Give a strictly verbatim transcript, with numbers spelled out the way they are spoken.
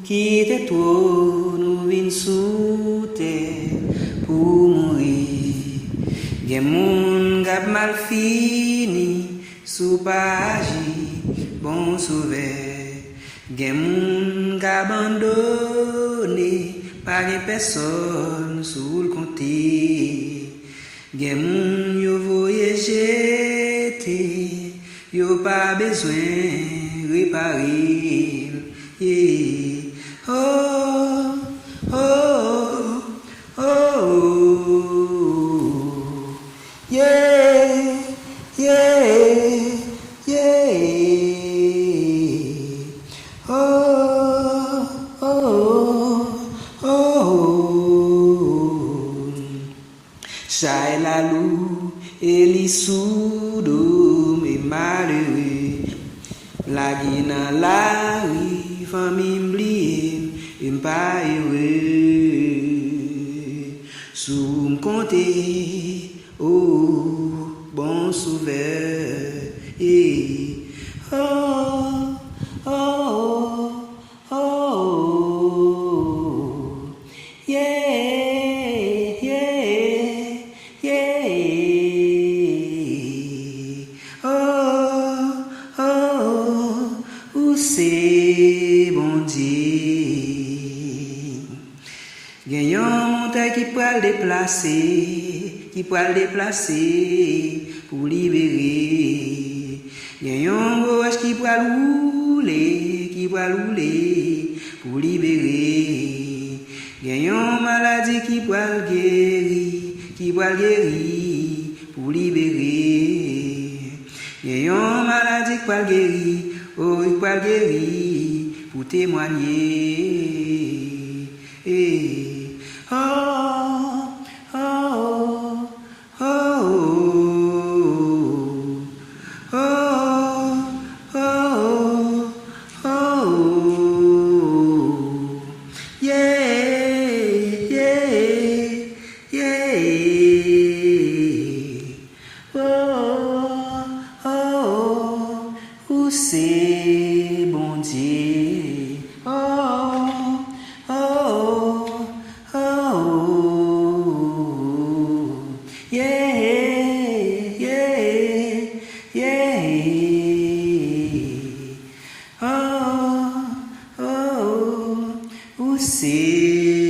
Kite twòn ou vin sou tè pou w mouri. Gen moun k ap mal fini si w pa aji, bon Sovè. Gen moun k abandone, pa gen pèsòn sou l konte. Gen moun yo voye jete, yo pa bezwen repare l. Yeah. Oh, oh, oh, oh. Yeah, yeah, yeah. Oh, oh, oh, oh. Chay la lou e li sou do m e malere. Lage nan lari, fanmi m bliye m e m pa ere. Sou ou m konte, o bon Sovè. Eh, oh, oh, oh. Oh, yeah, yeah, yeah. Oh, oh, oh, ou se Bondye. Gen yon montay ki pral deplase, ki pral deplase pou libere. Gen yon gwo wòch ki pral woule, ki pral woule pou libere. Gen yon maladi ki pral geri, ki pral geri pou libere. Gen yon maladi k pral geri, o, ki pral geri pou temwanye. Eh, oh, oh, oh, oh, oh, oh, oh, oh. Yeah, yeah, yeah. Oh, oh, oh, ou se Bondye. Oh, oh, oh, oh, oh. Yeah, yeah, yeah. Oh, oh, oh, ou se